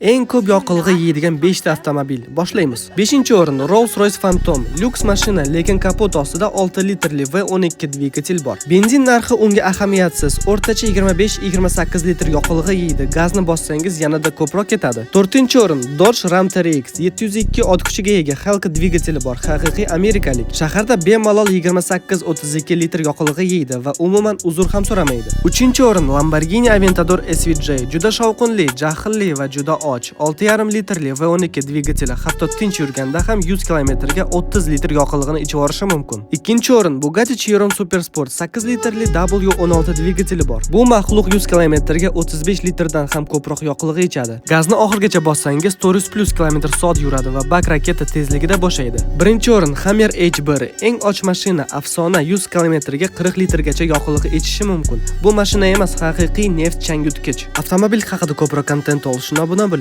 Eng ko'p yoqilg'i yeydigan 5 ta avtomobil. Boshlaymiz. 5-o'rin Rolls-Royce Phantom. Lyuks mashina, lekin kapot ostida 6 litrli V12 dvigatel bor. Benzin narxi unga ahamiyatsiz. O'rtacha 25-28 litr yoqilg'i yeydi. Gazni bossangiz, yanada ko'proq ketadi. 4-o'rin Dodge Ram TRX. 702 ot kuchiga ega Hellcat dvigateli bor. Haqiqiy amerikalik. Shaharda bemalol 28-32 litr yoqilg'i yeydi va umuman uzr ham so'ramaydi. 3-o'rin Lamborghini Aventador SVJ. Juda shovqinli, jahlli va juda och. 6,5 litrli V12 dvigateli hatto tinch yurganda ham 100 kilometrga 30 litr yoqilg'ini ichib yuborishi mumkin. 2-o'rin Bugatti Chiron Supersport. 8 litrli W16 dvigateli bor. Bu maxluq 100 kilometrga 35 litrdan ham ko'proq yoqilg'i ichadi. Gazni oxirigacha bossangiz, 400 plus kilometr soat yuradi va bak raketa tezligida bo'shaydi. 1-o'rin Hummer H1. Eng och mashina, afsona. 100 kilometrga 40 litrgacha yoqilg'i ichishi mumkin. Bu mashina emas, haqiqiy neft changyutgich. Avtomobil haqida ko'proq kontent olish uchun obuna bo'ling.